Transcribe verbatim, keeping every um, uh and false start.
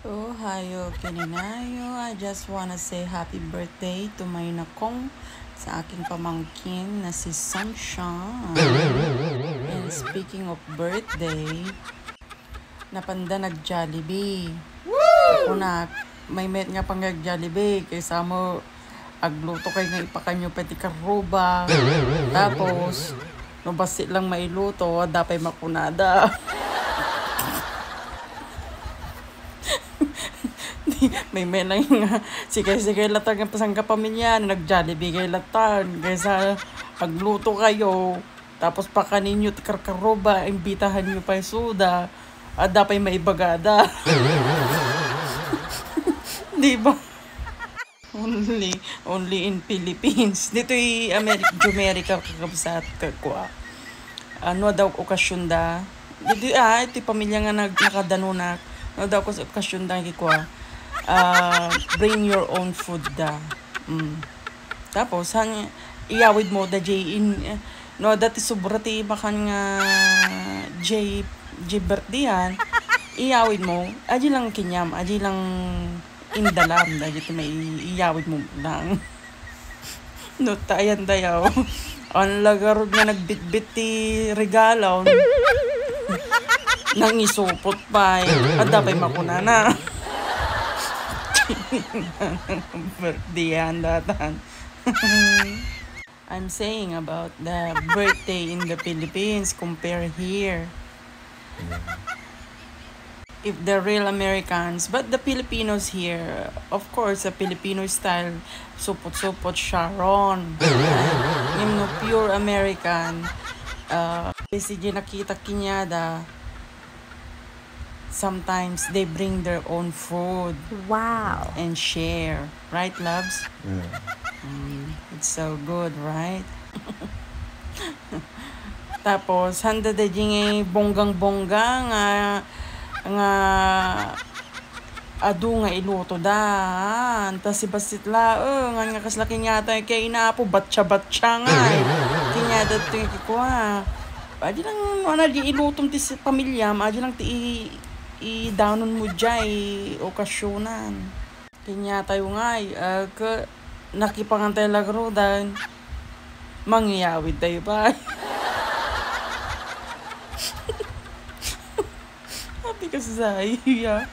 Ohayo, kininayo. I just wanna say happy birthday to my nakong sa aking pamangkin na si Sunshine. And speaking of birthday, napanda nag-Jollibee. Kunak, maymayat nga pang nag-Jollibee, kaysa mo agluto kay nga ipakanyo pay ti karruba. Tapos, no bassit lang mailuto, adda pay makunada. Maymayat lang nga, sikay-sikay latta nga pasangka pamilya, nag-Jollibee kay latta, kaysa agluto kayo. Tapos pakaninyo ti karkarruba, imbitahanyo pay suda, adda pay maibagada. Di ba? Only, only in Philippines. Ditoy Ameri-, America, kakabsat, kakua. Ano daw okasyon da? Dito, ah, iti pamilya nga nag-, nakadanunak. No daw kas-, okasyon da, kakua. Ah, bring your own food da. Mm. Tapos, han, iyawid mo, da, Jay, in, eh, no, dati sobra ti makan nga Jay, Jay birthday-an, iyawid mo, adi lang kinyam, adi lang indalam, da, dati may iyawid mo lang. No, ta ayan dayaw. Ang lagarod nga nagbitbit ti regalo. Nangisupot pay. Adda pay makunana. Birthday-an datan. I'm saying about the birthday in the Philippines compare here. If the real Americans, but the Filipinos here, of course, the Filipino style, supot-supot, Sharon. Ngem no pure American, uh, kasi di nakita kinyada, sometimes they bring their own food. Wow. And share. Right, loves? Yeah. Mm, it's so good, right? Tapos, handa da di nga bonggang-bongga nga, nga adu nga iluto da. Anta si bassit laeng, nga kasla kinyata, kay inapo, batsa-batsa nga, eh. Kinyada ti kikua. Adi lang, ano, di ilutom ti si-, pamilyam, adi lang ti i-, idanon mo jay okasyonan. Kinyatayo ngay, agka nakipangantay lagrodan, mangyawid tayo pa. Happy ka sa iya.